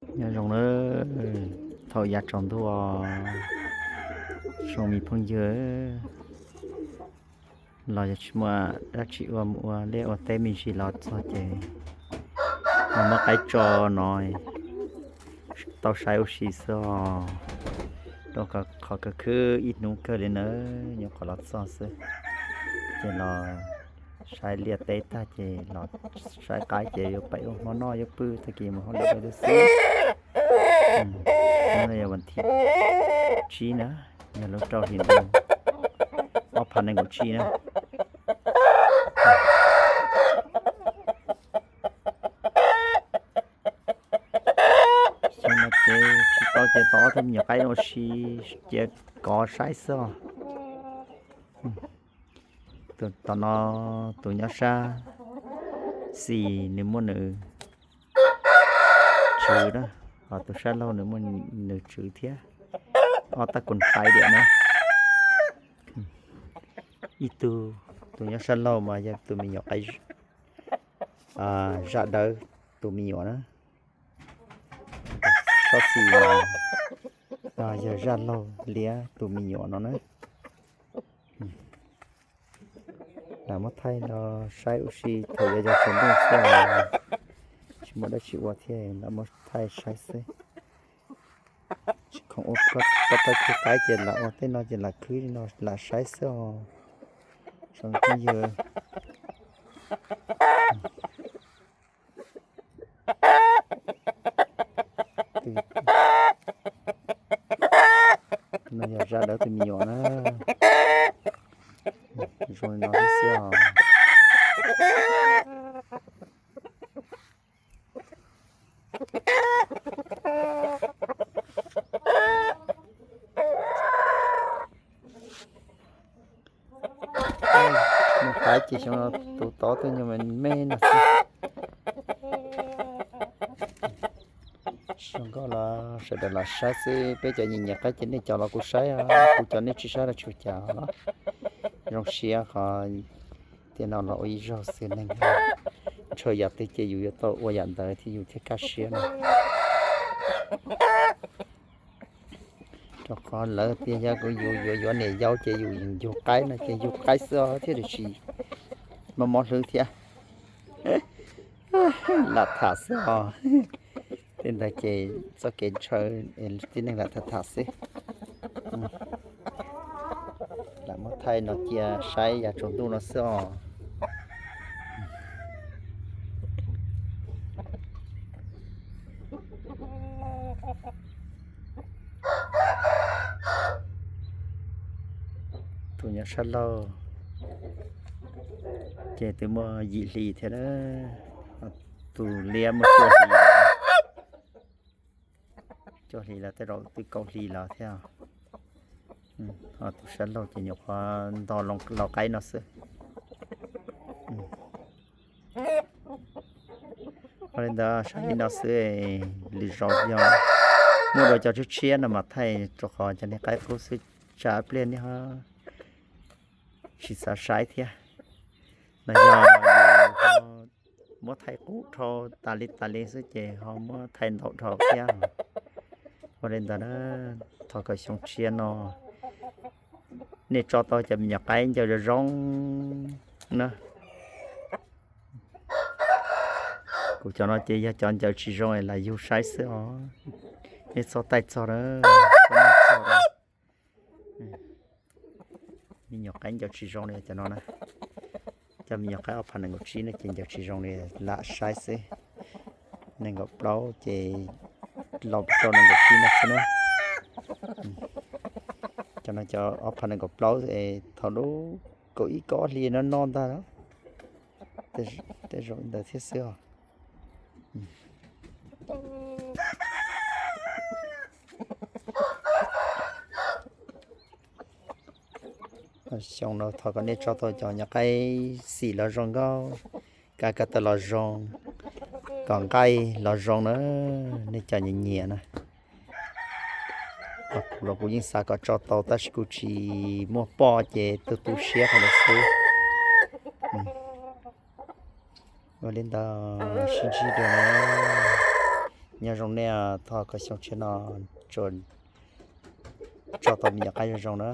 Nyob zoo na, thaum yav tsaus ntuj os, zoo me phooj ywg, los yog tsis muaj dab tsi ua mus ua liaj ua teb me ntsis los txog ces los muab qaib tso no tau saib ua si xwb os. Rau qhov khwv khwv ib hnub kawg li na, nyuam qhuav los txog xwb, ces los saib liaj teb tag ces los saib qaib ces yuav pem ua hmo noj yuav pw tag kis mus hauj lwm xwb. Hnub no yog vas thib tsib na, yog lub rau hlis ntuj ob phav nees nkaum tsib na. Xyoo no ces tsis tau ces tau ob tug me nyuam qaib no ua si cia kov saib xwb os. Tus tom no, tus nyob sab xis nws muaj nws tswv na, ho tus sab laug nws muaj nws tswv thiab. Ob tab koos qaib diam na. Ib tug, tus nyob sab laug mas yog tus me nyuam qaib, zaj dawb tus me nyuam na. Sab xis mas yog zaj laug liab tus me nyuam no na. Lam muab thaij no saib ua si thaum yuav yog tsaus ntuj xwb, tsis muaj dab tsi ua thiab lam muab thaij saib xwb. Tsis khoom ua koj tau khwv qaib ces lam ua tej no ces lam khwb li no lam saib xwb os. Tsoom phooj ywg, no yog zaj dawb tus me nyuam na. Zoo li no xwb xwb os. Mus qaib ces xyoo no tus tod twb nyuag me me no xwb. Zoo nkauj los sawv daws los saib xwb, peb cov nyiam nyiam qaib ces nej cov los kuv saib, kuv cov nej tsis saib los tsuas cas los. Zoo siab qhov tiam no los ua ib zaug xwb neeg, ntshaw yam twg ces yus yuav tau ua yam ntawd thiab yus thiaj kaj siab no. Rau qhov lawv tias yog kuv yus yuav yuav niam yau ces yus yug qaib no ces yug qaib xwb os thiaj li tsis mob mob hlwb thiab. Lam tham xwb os. Tej ntawd ces txoj kev ntshaw tib neeg lam tham tham xwb. Lam muab thaij no cia saib yav tsaus ntuj no xwb os. Tus nyob sab laug ces twb muaj yim hlis thiab, tus liab muaj cuaj hlis, cuaj hlis los tej zaum twb kaum hlis los thiab. Ho tus sab laug ces nyuam qhuav nto lau qaib no xwb. Ua li ntawd saib li no xwb, lwm zaus yog muaj dua cov tshiab tshiab no mas thaij, rau qhov cov niag qaib qub xwb tsam pliag nej ho tsis xav saib thiab. No yog yus ho muab thaij qub dhau tas li tas li xwb ces ho muab thaij ntau dhau thiab. Ua li ntawd na, thov kom xyoo tshiab no nej tso tau cov me nyuam qaib ncaws zoo zoo na. Kuv cov no ces yog cov ncaws tsis zoo es lam yug saib xwb os. Nej txhob taij txog na, txhob taij txog na. Me nyuam qaib ncaws tsis zoo li cov no na. Cov me nyuam qaib ob phav nees nkaum tsib no ces ncaws tsis zoo li, lam saib xwb. Nees nkaum plaub ces los rau nees nkaum tsib no xwb na. Cov no cov ob phav nees nkaum plaub es thaum lub kaum ib kaum ob hli no noj ntag, tej zaum ntawd thiab xwb os. Xyoo no thov kom nej tso tau cov nyuam qaib xim los zoo nkauj, kav kab taw los zoo, kom nqaij los zoo na, nej cov nyiam nyiam na. Kuv los kuv yeej xav kom tso tau tab sis kuv tsis muaj poj ces tu tu siab qhov ntawd xwb. Ua li ntawd sib ntsib dua na, Nyob zoo nej, thov kom xyoo tshiab no tsuas tso tau me nyuam qaib zoo zoo na.